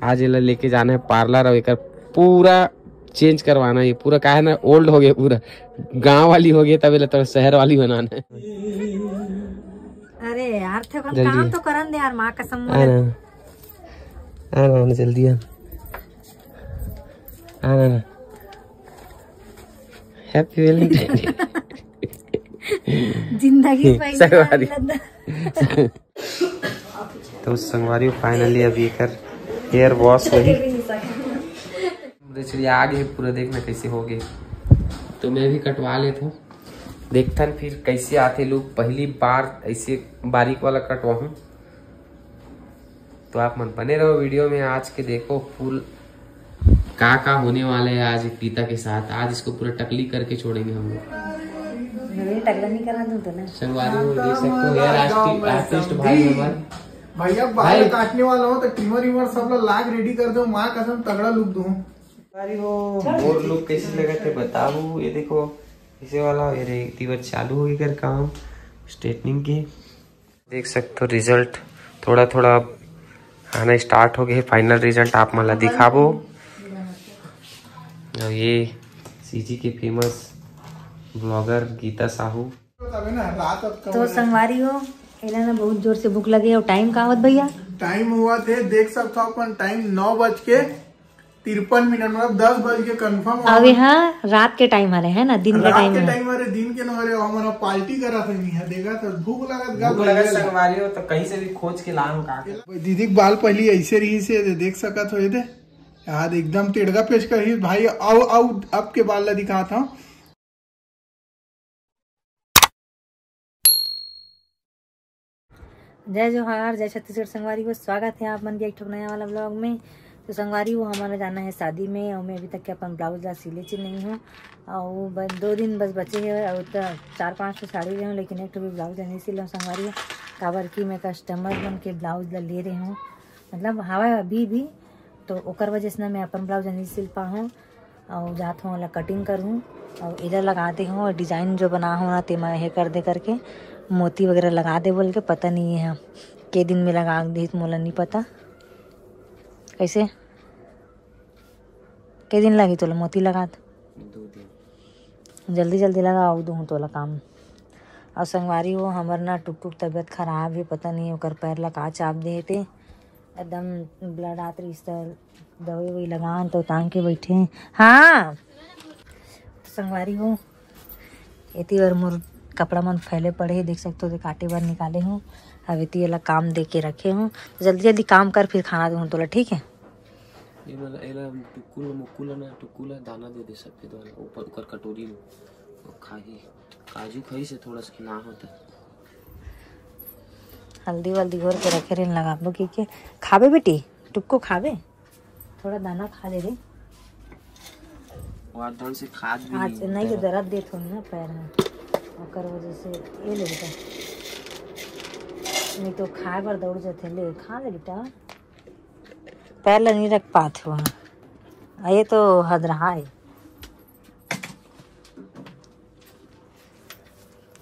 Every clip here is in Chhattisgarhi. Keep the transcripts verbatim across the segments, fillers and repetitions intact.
आज एला लेके जाना है पार्लर और एकर पूरा चेंज करवाना है। ये पूरा का है ना, ओल्ड हो गया, पूरा गांव वाली हो गया, तब एला थोड़ा शहर वाली बनाना है। अरे यार, थे अपन जल्दी काम है। तो करन दे यार, माँ कसम। आ ना, आ ना, आ ना, जल्दी आ। आ ना, ना। Happy Valentine Day। जिंदगी पहली सही बात बार है। लगा। तो संगवारी, फाइनली अभी एकर हेयर वॉश होही। मुझे चलिए आगे पूरा देखना कैसे हो गए, तो मैं भी कटवा लेता हूँ। देखथन फिर कैसे आथे लुक। पहली बार ऐसे बारीक वाला कटवाहूँ, तो आप मन बने रहो वीडियो में। आज के देखो फुल का का होने वाला है आज प्रीता के साथ। आज इसको पूरा टकली करके छोड़ेंगे हम लोग। मैं टकला नहीं करना दूं तो ना। संगवारी हो, देख सकते हो यार, आर्टिस्ट, आर्टिस्ट भाई हमारे। भैया, बाल भाई। काटने वाला हो तो ट्रिमर विमर सब ला लाग रेडी कर दो, माँ कसम तगड़ा लुक दूं। संगवारी हो, मोर लुक कैसे लगा थे बताओ। ये देखो, इसे वाला, ये रे, तीवर चालू हो गया काम स्ट्रेटनिंग के। देख सकते हो रिजल्ट थोड़ा थोड़ा अब आना स्टार्ट हो गया है। फाइनल रिजल्ट आप मन ला दिखाबो। और ये सीजी के फेमस ब्लॉगर गीता साहू। तो संगवारी हो, एला ना बहुत जोर से भूख लगे। और टाइम का होत भैया? टाइम हुआ थे, देख सकते हो अपन, टाइम नौ बज के तिरपन मिनट, मतलब दस बज के कंफर्म। अब यहाँ रात के टाइम हरे है ना, दिन के रात टाइम के है। टाइम हरे, दिन के न हरे, हमन पार्टी करा थे नहीं है, देखा था, भूख लगत गा भूख तो लगत लगे। संगवारी हो तो कहीं से भी खोज के लाऊं का। दीदी के बाल पहली ऐसे रही से, देख सकत हो ये दे, यार एकदम टेढ़ा पेच कर ही भाई। आओ, आओ, अब के बाल ला दिखाता हूँ। जय जोहार, जय छत्तीसगढ़ संगवारी हो, स्वागत है आप मन के एक ठो नया वाला ब्लॉग में। तो संगवारी हो, हमारा जाना है शादी में और मैं अभी तक के अपन ब्लाउज ला सिले ची नहीं हूँ। और बस दो दिन बस बचे हैं और तो चार पांच ठो साड़ी ले हूँ, लेकिन एक ठो भी ब्लाउज नहीं सिला हूँ संगवारी हो, काबर कि मैं कस्टमर मन के ब्लाउज ला ले रहे हूँ, मतलब हवा अभी भी, तो ओकर वजह से ना मैं अपन ब्लाउज नहीं सिल पाहूँ। और जात हूँ ओला कटिंग करहूँ और इधर लगा दे हूँ, और डिजाइन जो बना हूँ ना तेमा हे कर दे करके मोती वगैरह लगा दे बोल के, पता नहीं है के दिन में लगा दे तो मोला नहीं पता। कैसे के दिन लगी तोला मोती लगा दे? दो दिन। जल्दी जल्दी लगा, आऊ दूँ तोला काम। और संगवारी हो, हमर ना टुक टुक तबीयत खराब है, पता नहीं ओकर पैर ला का चाप दे हे ते, एकदम ब्लड आत रहिस त दवाई ववाई लगान तो तांग के बैठे हैं। हाँ तो संगवारी हो, एती बर मोर कपड़ा मन फैले पड़े हे, देख सकते हो, काटे बर निकाले हूँ। अब एती वाला काम दे के रखे हूँ, तो जल्दी जल्दी काम कर, फिर खाना दूँ तोला, ठीक है? ये वाला, एला टुक्कू ल, मुक्कू ल ना, टुक्कू ल दाना दे दे सफेद वाला, ऊपर ओकर कटोरी में। वो खाही, काजू खाही से थोड़ा सा ना होता। हल्दी वल्दी घोर के रखे रहे, लगाबो की के। खाबे बेटी, टुक्को खाबे? थोड़ा दाना खा ले रे। वो आज ढंग से खात भी आज नहीं नहीं तो होता। दर्द देत होही ना पैर में, ओकर वजह से ये ले बेटा। नहीं तो खाए बर दौड़ जाते। ले, खा ले बेटा। पैर ला नहीं रख पात हो। आ, ये तो हद रहा है।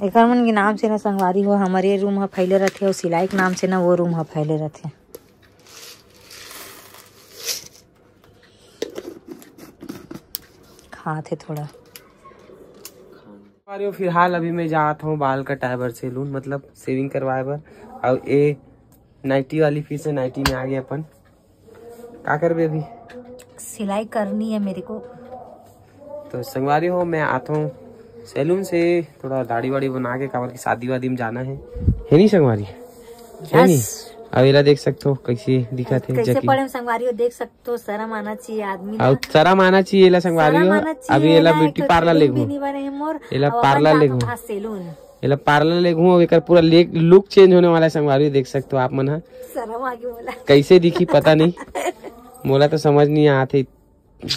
एकर मन के नाम से ना संगवारी हो, हमर ये रूम ह फैले रथे, और सिलाई के नाम से ना वो रूम ह फैले रथे। खात हे थोड़ा। अरे, फिलहाल अभी मैं जात हूँ बाल कटाए बर सैलून, मतलब शेविंग करवाए बर। और ए नाइटी वाली फिर से नाइटी में आ गए अपन। का करबे अभी? सिलाई करनी है मेरे को। तो संगवारी हो, मैं आता हूँ सैलून से, थोड़ा दाढ़ी वाड़ी बना के, काबर की शादी वादी में जाना है, है नहीं संगवारी? है नहीं? Yes। अब एला देख सकते हो कैसे दिखत है कैसे जकी। पड़े संगवारी हो, देख सकते हो, शर्म आना चाहिए आदमी और ना। शर्म आना चाहिए एला संगवारी शर्म हो। आना चाहिए अभी एला ना, एक ब्यूटी तो पार्लर saloon लेगहूँ। भी नहीं बने हैं मोर, एला और अपन पार्लर जात लेगहूँ। था सैलून। एला पार्लर लेगहूँ, अब एकर पूरा ले-, लुक चेंज होने वाला है संगवारी, देख सकते हो आप मन ह। शर्म आगे बोला। कैसे दिखी पता नहीं, मोला तो समझ नहीं आत है।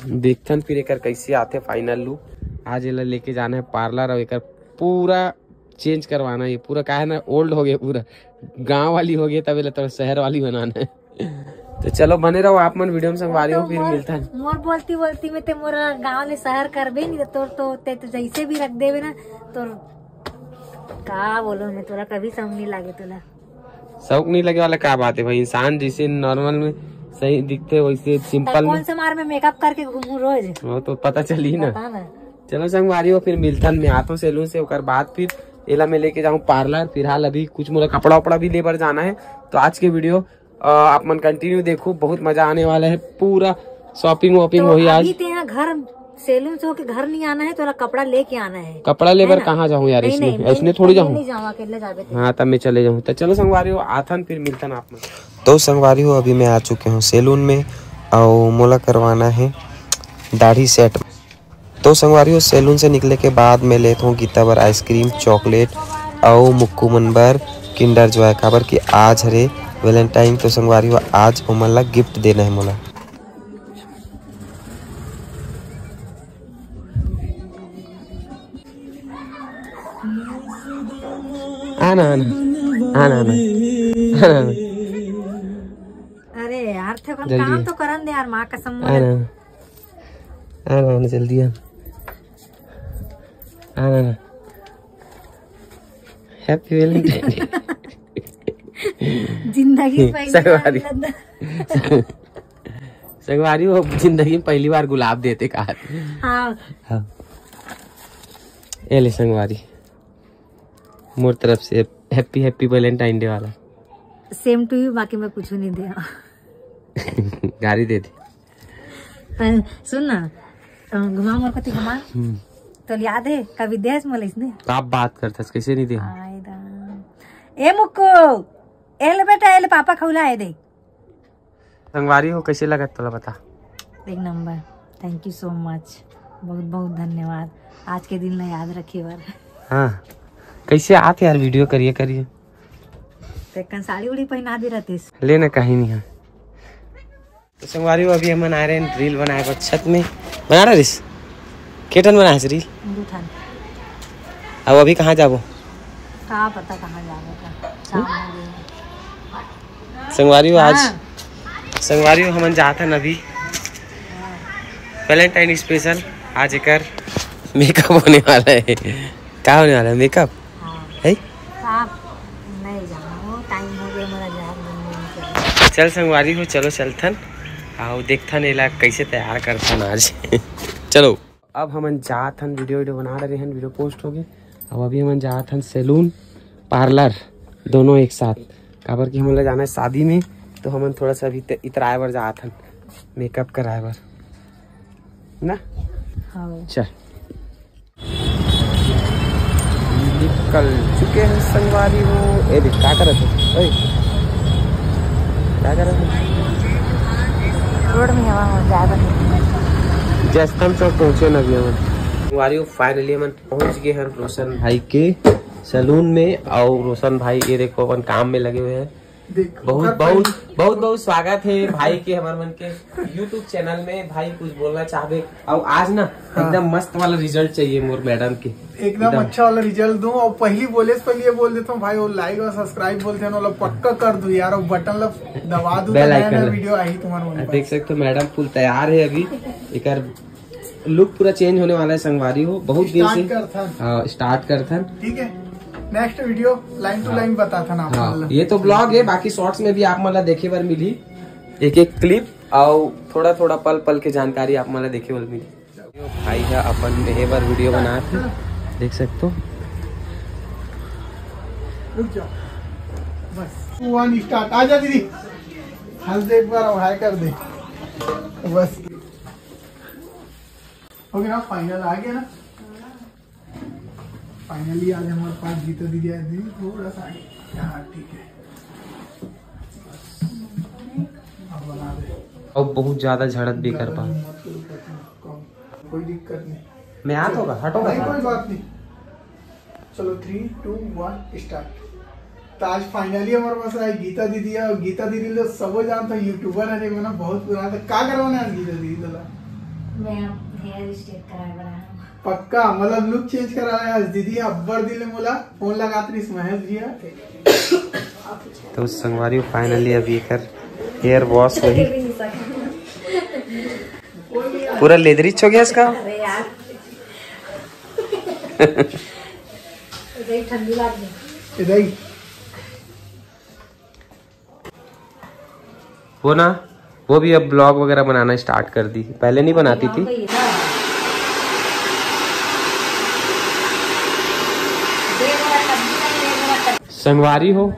देखथन फिर एकर कैसे आथे फाइनल लुक। आज एला लेके जाना है पार्लर और एकर पूरा चेंज करवाना है। ये पूरा का है ना, ओल्ड हो गया, पूरा गांव वाली हो गया, तब एला थोड़ा शहर वाली बनाना है। तो चलो बने रहो आप मन वीडियो में संगवारी हो, तो फिर मोर, मिलता है। मोर बोलती बोलती में ते मोर गांव ले शहर करबे नहीं, तो तोर तो ते तो जैसे भी रख देवे ना, तोर का बोलो मैं, तोरा कभी समझ नहीं लागे तोला। शौक नहीं लगे वाला का बात है भाई, इंसान जैसे नॉर्मल में सही दिखते वैसे, सिंपल में। कौन से मार में मेकअप करके घूमू रोज? वो तो पता चली ना। बता ना। चलो संगवारी हो, फिर मिलथन, मैं आथों सैलून से, ओकर बाद फिर एला मैं लेके जाऊँ पार्लर। फिलहाल अभी कुछ मोला कपड़ा उपड़ा भी ले बर जाना है, तो आज के वीडियो आप मन कंटिन्यू देखो, बहुत मजा आने वाला है। पूरा शॉपिंग वॉपिंग तो वही आज। अभी ते यहाँ घर सैलून से होके घर नहीं आना है, तोला कपड़ा लेके आना है। कपड़ा ले है बर ना? कहाँ जाऊँ यार, नहीं, इसने, नहीं, इसने नहीं, थोड़ी नहीं, जाऊँ। नहीं जाऊँ, अकेले जाबे ते। हाँ, तब मैं चले जाऊँ। तो चलो संगवारी हो, आथन फिर मिलथन आप मन। तो संगवारी हो, अभी मैं आ चुके हूँ सैलून में, और मोला करवाना है दाढ़ी सेट। तो संगवारी हो, सैलून से निकले के बाद मैं लेत हूँ गीता बर आइसक्रीम, चॉकलेट, अउ मुक्कू मन बर किंडर जॉय, काबर कि आज हरे वैलेंटाइन। तो संगवारी हो, आज ओमन ला गिफ्ट देना है मोला। आना, आना, आना, आना, आना, आना। अरे यार, थे अपन जल्दी काम आ। तो करन दे यार, माँ कसम। आना, आना, आना, जल्दी आना, आना, आना। Happy Valentine day. जिंदगी पहली बार संगवारी। मिलत। संगवारी हो, जिंदगी में पहली बार गुलाब देते का। हाँ। हाँ। ये ले संगवारी, मोर तरफ से हैप्पी, हैप्पी वैलेंटाइन डे वाला। सेम टू यू, बाकी मैं कुछ नहीं दिया। गाड़ी दे दे। सुन ना, अ, घुमा मोर कति घुमा। हम्म। तो याद है कभी देस मोला इसने? का बात करथस, कैसे नहीं दे? आय दा। ए मुक्कू, ए ले बेटा, ए ले पापा खौला है दे। संगवारी हो, कैसे लगत तोला बता? एक number. Thank you so much, बहुत बहुत धन्यवाद आज के दिन ला याद रखे बर। हाँ, कैसे आत यार वीडियो करिए करिए। ते कन साड़ी उड़ी पहना दे रहतीस। ले ना, कहीं नहीं है। तो संगवारी हो, अभी हमन आए रहे हैं रील बनाए बर छत में। बना रहा रिस? के ठन बनाए रील? दू ठन। अब अभी कहाँ जाबो? का पता कहाँ जाबो का। शाम हो गई। संगवारी हो आज, हाँ। संगवारी हो हमन जात हन अभी वैलेंटाइन स्पेशल। आज एकर मेकअप होने वाला है। का होने वाला है मेकअप? हाँ। है? साफ नहीं जाना, वो टाइम हो गया, मेरा जहर बनने में चला। चल संगवारी हो, चलो चलथन, आओ देखथन एला कैसे तैयार करथन आज। चलो, अब हमन जात हन, वीडियो वीडियो बना रहे हैं, वीडियो पोस्ट हो गए। अब अभी हमन जात हन सैलून, पार्लर, दोनों एक साथ, काबर कि हमन ला जाना है शादी में, तो हमन थोड़ा सा अभी त-, इतराए बर जात हन, मेकअप कराए बर ना। हाँ। चल, निकल चुके हैं संगवारी हो। ए देख, का करत है? ओए, का करत है? रोड में हवा हो जाए बने। जैस्तम चौक पहुँचे ना अभी हमन। संगवारी हो, finally हमन पहुँच गए हैं रोशन भाई के सैलून में। और रोशन भाई ये देखो अपन काम में लगे हुए हैं। देख, बहुत, ओकर बहुत, पहले बहुत, बहुत स्वागत है भाई के हमर मन के YouTube चैनल में। भाई कुछ बोलना चाहबे? और आज ना हाँ। एकदम मस्त वाला रिजल्ट चाहिए मोर मैडम के। एकदम एकदम। अच्छा वाला रिजल्ट दूं। और पहली बोले से पहले ये बोल देता हूँ भाई, वो लाइक और सब्सक्राइब बोलते हैं ना, वो लोग पक्का कर दू यार, वो बटन ला दबा दू, बेल तो नया आइकन नया ला। वीडियो आई तुम्हारे मन देख सकते हो मैडम फुल तैयार है अभी। एकर लुक पूरा चेंज होने वाला है संगवारी हो, बहुत दिन से। स्टार्ट करथन। हाँ, स्टार्ट करथन। ठीक है, नेक्स्ट वीडियो लाइन टू हाँ। लाइन बताथन आप हाँ, मन ला। ये तो ब्लॉग है, बाकी शॉर्ट्स में भी आप मन ला देखे बर मिली एक एक क्लिप, और थोड़ा थोड़ा पल पल के जानकारी आप मन ला देखे बर मिली। भाई है अपन एहे बर वीडियो बनात हे, देख सकते हो। रुक जाओ, बस वन स्टार्ट। आ जा दीदी, हंस दे एक बार और हाय कर दे, बस। हो गया ना, फाइनल आ गया ना, फाइनली आज हमारे पास गीता दीदी आई। दीदी थोड़ा सा आगे, हाँ ठीक है, अब बना दे। अब बहुत ज्यादा झड़त भी कर पा। मत करो, कम, कोई दिक्कत नहीं। मैं आ तो होगा, हटो नहीं, ना। कोई बात नहीं। चलो, थ्री टू वन स्टार्ट। तो आज फाइनली हमारे पास आई गीता दीदी है, और गीता दीदी ला सबो जानता है, यूट्यूबर है, ये बना बहुत पुराना। तो का करवाना है आज गीता दीदी तोला? मैं अब हेयर स्ट्रेट कराए बर आया हूँ। पक्का, मतलब लुक चेंज कराना है आज दीदी। अब्बड़ दिन ले मोला फोन लगात रहिस महेश भैया। तो संगवारी फाइनली अभी एकर हेयर वॉश होही। पूरा लेदरी हो गया इसका। अरे यार। इधर ही ठंडी बात नहीं। इधर ही। वो ना, वो भी अब ब्लॉग वगैरह बनाना स्टार्ट कर दी, पहले नहीं बनाती थी। संगवारी हो,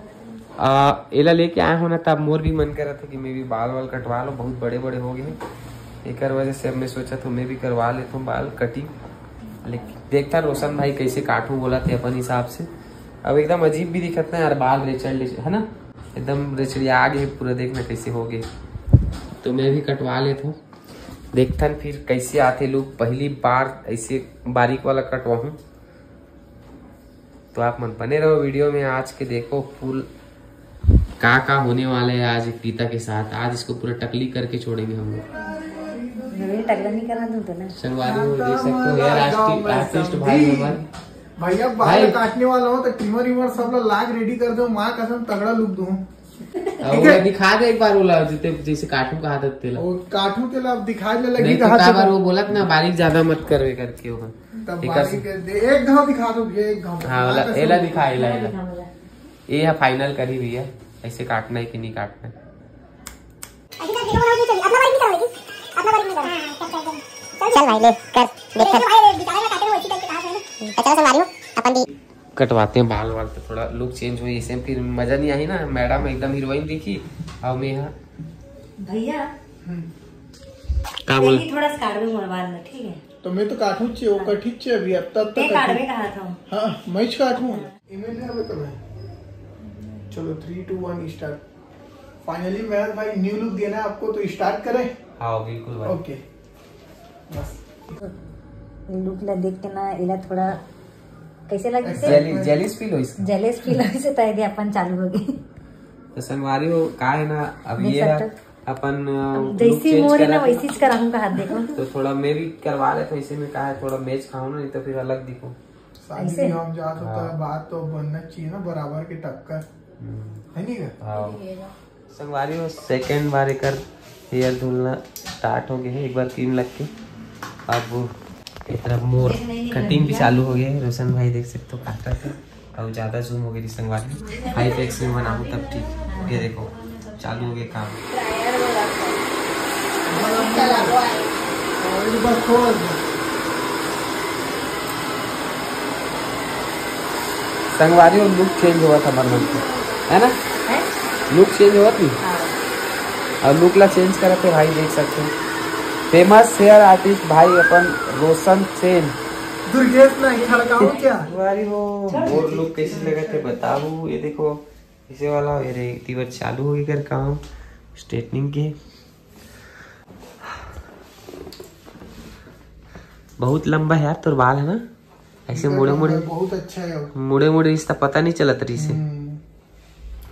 आ, एला लेके आए हो ना, तब मोर भी मन करत हे कि मैं भी बाल वाल कटवा लो, बहुत बड़े बड़े हो गए हैं। एकर वजह से अब मैं सोचा तो मैं भी करवा लेता हूँ बाल कटिंग। लेकिन देखता रोशन भाई कैसे काटू बोला थे अपन हिसाब से। अब एकदम अजीब भी दिखत ना यार, बाल रेचड़ है ना, एकदम रेचड़िया आ गए पूरा। देखना कैसे हो गए, तो मैं भी कटवा लेता हूँ। देखथन फिर कैसे आते लुक, पहली बार ऐसे बारीक वाला कटवाहूँ। तो आप मन बने रहो वीडियो में, आज के देखो फुल का का होने वाला है आज गीता के साथ। आज इसको पूरा टकली करके छोड़ेंगे हम लोग। मेरे टकला नहीं करना तुम तो ना। संगवारी हो देख सकते हो यार, आर्टिस्ट, आर्टिस्ट भाई हमारे। भैया बाल भाई। काटने वाला हो तो ट्रिमर विमर सब ला लाग रेडी कर दो, माँ कसम तगड़ा लुक दूँ। और वो दिखा दे एक बार, वो ला जैसे, जैसे काटू कहा था तेला। वो काटू तेला अब दिखा दे लगी नहीं तो कहा का था। बार वो बोलत ना बारीक ज्यादा मत करवे करके वो। तब एक बारीक कर दे, एक घाव दिखा दो भैया, एक घाव। हाँ, वाला, एला दिखा, एला, एला। ये है फाइनल करी भैया, ऐसे काटना है कि नहीं काटना है। चल भाई, ले, कर, देखते हैं। तो चलो संगवारी हो, अपन भी कटवाते हैं बाल वाल, तो थोड़ा लुक चेंज होई, ऐसे फिर मजा नहीं आई ना, मैडम एकदम हीरोइन दिखी। और मैं यहाँ भैया, हम्म। का बोल? देखी, थोड़ा सा काटवे मोर बाल में, ठीक है? तो मैं तो काटू छे, वो कटी छे अभी, अब तब तक मैं काटू। काटवे कहा था। हाँ, मैं ही काटू। हाँ। ईमेल में आवे तो भाई। चलो, three, two, one, start। Finally, मैं भाई न्यू लुक देना है आपको, तो स्टार्ट करें? हाँ, बिल्कुल भाई। ओके, बस। लुक ला देख के ना, एला थोड़ा कैसे लगे? जेली-, जेलिस फील होइस का? जेलिस फील होइस, तो ये अपन चालू हो गई। तो संगवारी हो, का है ना, अब देख ये सकते हो। अपन, अ, अब लुक जैसी चेंज मोर है ना, करा था। वैसी च कराहूँ का हाथ देखो। तो थोड़ा मैं भी करवा लेता हूँ, इसी में का है, थोड़ा मैच खाऊँ ना, नहीं तो फिर अलग दिखो। शादी ऐसे? ब्याह में जात होता है, हाँ। बात तो बनना चाहिए ना, बराबर के टक्कर। हम्म। है नहीं का? हाँ। संगवारी हो, सेकंड बार एकर हेयर धुलना स्टार्ट हो गए है, एक बार क्रीम लग के। अब ये तरफ मोर कटिंग भी चालू हो गए है। रोशन भाई देख सकते हो काटत है, और ज्यादा जूम हो गई संगवारी। हाई फ्लेक्स में बनाऊँ तब ठीक। ये देखो, चालू हो गए काम। संगवारी हो, लुक चेंज होवत हमर मन के, है ना? हैं? लुक चेंज होवत नहीं? हाँ। और लुक ला चेंज करत हे भाई, देख सकते हो, फेमस हेयर आर्टिस्ट भाई अपन रोशन सेन। दुर्गेश नहीं खड़काऊ क्या? संगवारी हो, मोर लुक कैसे लगत हे बताओ। ये देखो, इसे वाला, ये रे, तीवर चालू हो गई कर काम स्ट्रेटनिंग के। बहुत लंबा है यार तोर बाल, है ना? ऐसे मुड़े मुड़े, बहुत अच्छा है। मुड़े मुड़े रिश्ता पता नहीं चलत रिसे। हम्म।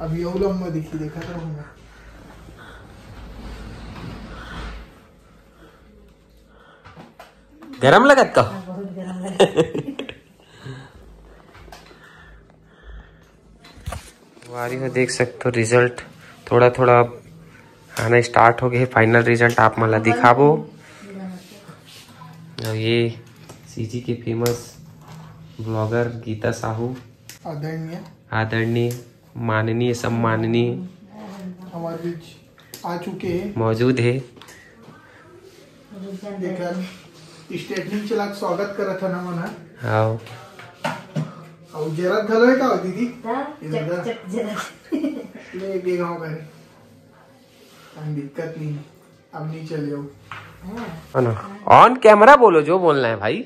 अभी और लंबा दिखी, देखा था हमने। गरम लगत का? हाँ, बहुत गरम लगत। वारी हो देख सकते हो रिजल्ट थोड़ा थोड़ा अब आना स्टार्ट हो गए। फाइनल रिजल्ट आप मन ला दिखाबो। और ये सीजी के फेमस ब्लॉगर गीता साहू, आदरणीय। आदरणीय, माननीय, सम्माननीय हमारे बीच आ चुके हैं। मौजूद है। देखा, स्ट्रेटनिंग चला के स्वागत करत हन हमन ह। हाँ। और जरूरत घलो है का दीदी? हाँ, इधर चक, का? चक, जरूरत। ले, एक गाँव का है। हम दिक्कत नहीं है, अब नहीं चल जाओ। हाँ। है ना? ऑन कैमरा बोलो, जो बोलना है भाई,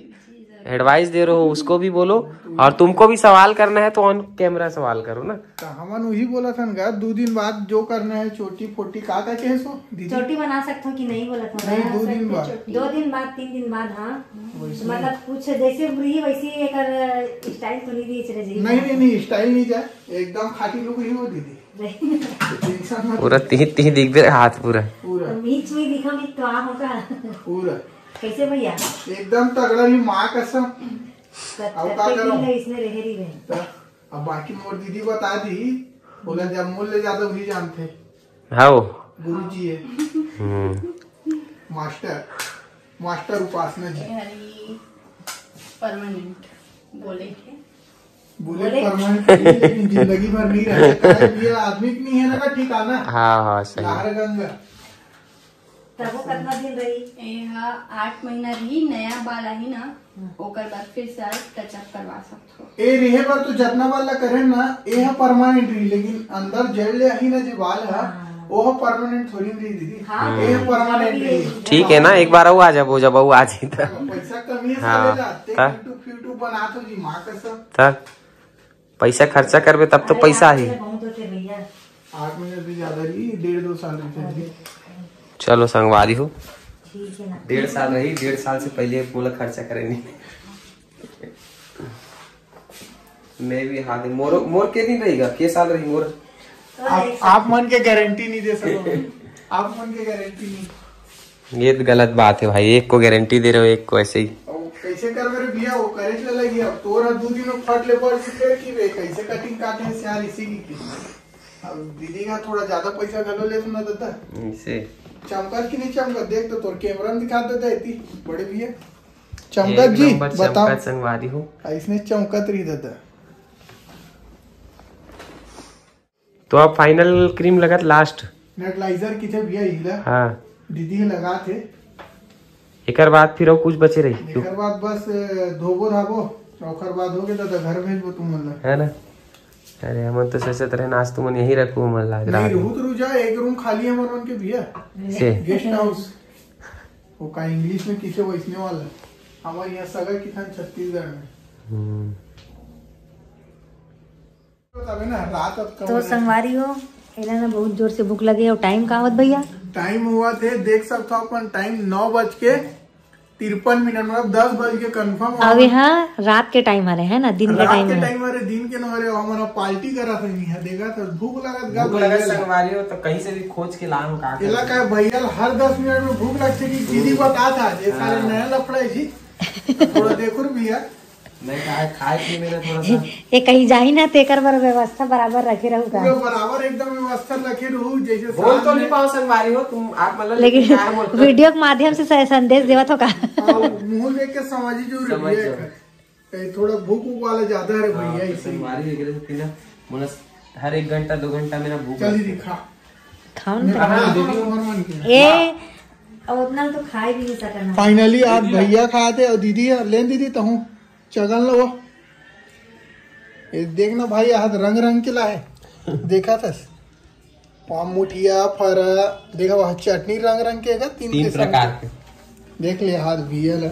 एडवाइस दे रहे हो उसको भी बोलो, और तुमको भी सवाल करना है तो ऑन कैमरा सवाल करो ना। तो हमन वही बोला था ना, दो दिन बाद जो करना है, चोटी फोटी का का कहे सो दीदी? चोटी बना सकते हो कि नहीं बोला था? नहीं, दो दिन बाद। दो दिन बाद, तीन दिन बाद, हाँ। वैसे मतलब कुछ जैसे रही वैसे ही एकर स्टाइल तो नहीं दी रहे जी। नहीं, नहीं, नहीं, स्टाइल नहीं जाए, एकदम खाटी लुक ही हो दीदी। टेंशन मत। पूरा तीन, तीन दिख दे हाथ पूरा। पूरा। तो मीच में दिखा भी तो आ होगा। पूरा। कैसे भैया? एकदम तगड़ा ही माँ कसम। अब का करो? इसने रहे रही रहे। तो अब बाकी मोर दीदी बता दी, बोला जब मोल ले जाता वही जानते। हाँ वो। गुरु जी है। हम्म। मास्टर, मास्टर उपासना जी। परमानेंट बोले थे। बोले बोले। परमानेंट नहीं, लेकिन जिंदगी भर नहीं रह सकता है। ये आदमी की नहीं है ना का ठिकाना। हाँ, हाँ, सही। लहर गंगा। तब वो कितना दिन रही? ए हा आठ महीना रही, नया बाल आही ना, ओकर बाद फिर से टचअप करवा सकत हो। ए रेहे बर तो जतना बाल ला करे ना, ए हा परमानेंट रही, लेकिन अंदर जड़ ले आही ना जे बाल हा, हाँ। वो हा परमानेंट थोड़ी रही दीदी। हाँ। ए हा परमानेंट रही। ठीक है ना, एक बार अउ आ जाबो, जब अउ आ जाही त। पैसा कमी है हाँ। साले ला, ते हाँ। YouTube, YouTube बना तो जी, माँ कसम। त पैसा खर्चा करबे तब तो अरे, पैसा आठ ही। महीने बहुत होते भैया। आठ महीने भी ज्यादा रही, डेढ़ दो साल रही। चलो संगवारी हो, ठीक है ना? डेढ़ साल रही, डेढ़ साल से पहले मोला खर्चा करे नहीं। मैं भी हाथ मोर मोर के दिन रहेगा, के साल रही मोर। आप, आप मन के गारंटी नहीं दे सको। आप मन के गारंटी नहीं। ये तो गलत बात है भाई, एक को गारंटी दे रहे हो, एक को ऐसे ही। अब कैसे करबे रे भैया, वो करे चला गया। अब तोरा दू दिन में फट ले पड़ से फिर की बे, कैसे कटिंग काटे हैं सियार इसी की। अब दीदी का थोड़ा ज्यादा पैसा घलो ले सुना दादा। इसे चमकत कि नहीं चमकत, देख तो तोर कैमरा में दिखा देता है इतनी बड़े भैया। चमकत एक जी, नंबर बताओ। चमकत संगवारी हो। आ, इसने चमकत रही दादा। तो अब फाइनल क्रीम लगत लास्ट। नेटलाइजर किथे भैया इला? हाँ। दीदी हे लगा थे। एकर बाद फिर अउ कुछ बचे रही? एकर बाद बस, अ, धोबो धाबो, ओकर बाद हो गए दादा, घर भेजबो तुमन ला। है ना? अरे, हमन तो सोचत रहे आज तुमन यहीं रखू, हमन ला आज नहीं, रात में। रुहू तो रुह जा, एक रूम खाली हमन मन के भैया। से? Guest house. वो का इंग्लिश में किथे वैसने वाला। हमारे यहाँ सगा किथन छत्तीसगढ़ में। हम्म। तबे ना, रात अब तो कम संगवारी हो, एला ना बहुत जोर से भूख लगे। और टाइम का होत भैया? टाइम हुआ थे, देख सकते हो अपन टाइम नौ बज के तिरपन मिनट, मतलब दस बज के कंफर्म हुआ। अब यहाँ रात के टाइम हरे है ना, दिन के रात टाइम के हरे। टाइम हरे, दिन के न हरे, हमन पार्टी करा थे नहीं है, देखा तो भूख लगत गा भूख लगत भैया ला। संगवारी हो तो कहीं से भी खोज के लाम का एला करे। का भैया ला हर दस मिनट में भूख लगते कि दीदी बता था, ये सारे हाँ। नया लफड़ा है जी। थोड़ा देखो रे भैया। मैं कहा, खाए पीए में ना थोड़ा सा ये कहीं जाही ना, तेकर बर व्यवस्था बराबर रखे रहू का? पूरा बराबर एकदम व्यवस्था रखे रहू, जैसे बोल साथ तो नहीं में पाओ संगवारी हो तुम, आप मतलब लेकिन लेकिन क्या है बोलते हो? वीडियो के माध्यम से स-, संदेश देवत हो का? और मुंह देख के समझ ही जरूरी समझ है जाओ। एकर। कहीं थोड़ा भूख वूख वाला ज्यादा है हाँ, भैया, तो इसीलिए। संगवारी वगैरह से पीना, बोला, हर एक घंटा दो घंटा में ना भूख चल लगती दीदी है। खा। खाओ ना। हाँ, दीदी। ए, अब उतना तो खा ही नहीं सकना। फाइनली आज भैया खाते और दीदी, ले दीदी तहूँ चगल लो। ये देख ना भाई, आज रंग रंग के लाए। देखा था? पाम मुठिया, फरा, देखा वहाँ चटनी रंग रंग के है, तीन तीन किस्म प्रकार के। के। देख ले हाथ भैया ला,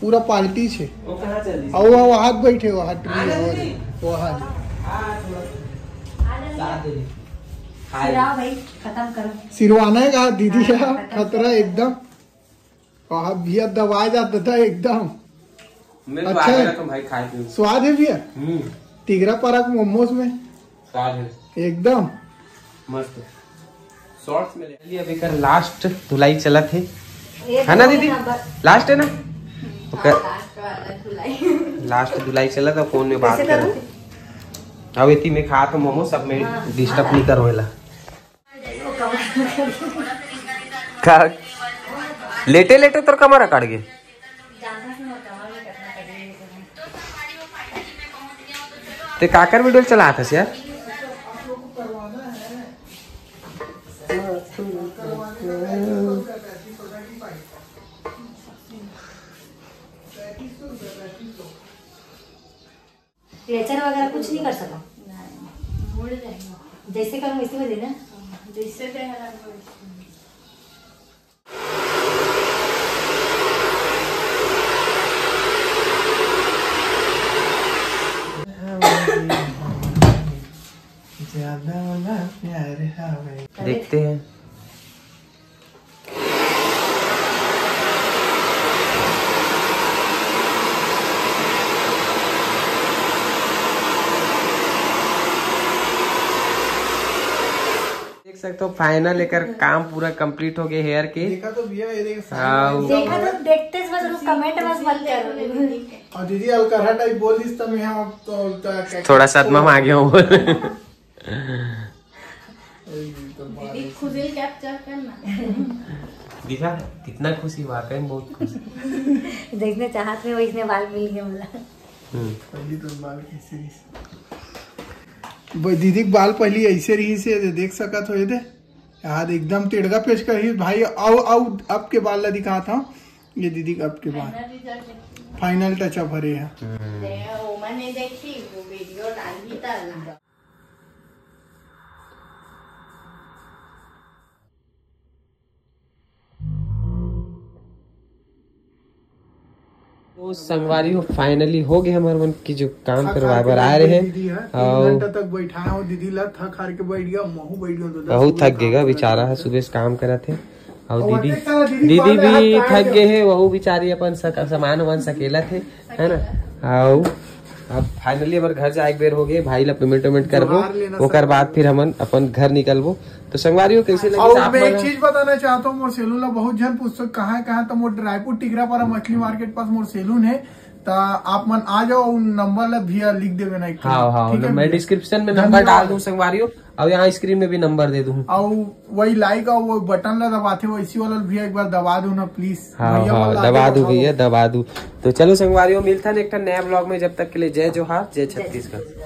पूरा पार्टी छे। वो कहाँ चल रही? और वो हाथ बैठे, वो हाथ आ जा दीदी। वो हाथ। आ, थोड़ा सा। आ जा दीदी। हाय। सिराओ भाई, खत्म करो। सिरवाना है कहा दीदी हाँ, का? खत्म। खतरा एकदम। और भैया दबाए जाता था एकदम। मैं तो अच्छा आगे है। रखा भाई, खाए पीए। स्वाद है भैया? हम्म। तिगरा परक मोमोज में। स्वाद है। एकदम। मस्त। शॉर्ट्स में ले। चलिए, अभी कर लास्ट धुलाई चलत है। ये है ना तो दीदी? ना बस। लास्ट है ना? ओकर लास्ट वाला धुलाई। लास्ट धुलाई चलत है, फोन में बात कैसे कर करूँ? अब इतनी में खा तो मोमो सब में हाँ। डिस्टर्ब नहीं करो एला। का लेटे लेटे तोर कमर अकड़ गे। ते काकर वीडियो चलात हस यार? क्लेचर वगैरह कुछ नहीं कर सका? नहीं, भूल जाएगा। जैसे करूँ वैसे में देना? हाँ, जैसे कहेगा वैसे। ज्यादा वाला प्यार हवे। देखते हैं। देख सकते हो, फाइनल एकर काम पूरा कंप्लीट हो गए हेयर के। देखा तो भैया, ये देख, हाँ। देखा तो देखते बस, कमेंट बस मत करो। और दीदी अलकरहा टाइप बोल दिस, तो मैं हम तो, तो क्या थोड़ा सदमा में आ गया हूँ। दीदी खुद ही कैप्चर करना। दिखा, कितना खुशी, वाकई में बहुत खुश। जैसने चाहत में वैसने बाल मिल गए मला। हम्म। पहली तो बाल कैसे रही? ब-, दीदी के बाल पहली ऐसे रही से, देख सकत हो ये दे। यार एकदम टेड़गा पेश करी भाई। अउ अउ अब के बाल ला दिखात हव, ये दीदी अब के बाल। फाइनल टचअप हरे हे। ते ओमन नहीं देखती वो वीडियो डालही त। तो संगवारी हो, फाइनली हो गए हमर मन की जो काम करवाए बर आए रहे। दीदी है तीन घंटा तक बैठाए हो दीदी ला, थक हार के बैठ गया, महू बैठ गया। बहुत थक गएगा बेचारा है, सुबह से काम करत हे। और दीदी दीदी भी थक गए है, वहू बेचारी अपन सक- सामान वामान सकेलत हे, है ना। और अब फाइनली हमर घर जाए के बेर हो गए, भाई ला पेमेंट वेमेंट करबो, ओकर बाद फिर हमन अपन घर निकलबो। तो संगवारी हो, कैसे लगे और मैं एक चीज बताना चाहता हूँ, मोर सैलून ला बहुत झन पूछते कहाँ है, कहाँ है, तो मोर रायपुर टिकरापारा मछली मार्केट पास मोर सैलून है। तो आप मन आ जाओ, उन नंबर ला भैया लिख देवे ना एक ठो, हाँ हाँ, ठीक है मैं भैया? डिस्क्रिप्शन में नंबर धन्यवाद। डाल दूँ संगवारी हो, और यहाँ स्क्रीन में भी नंबर दे दूँ। और वही लाइक और वो बटन ला दबाते हो, इसी वाला भी एक बार दबा दो ना प्लीज। हाँ हाँ, दबा दू भैया, दबा दू। तो चलो संगवारी हो, मिलता है एक ठो नया ब्लॉग में, जब तक के लिए जय जोहार, जय छत्तीसगढ़।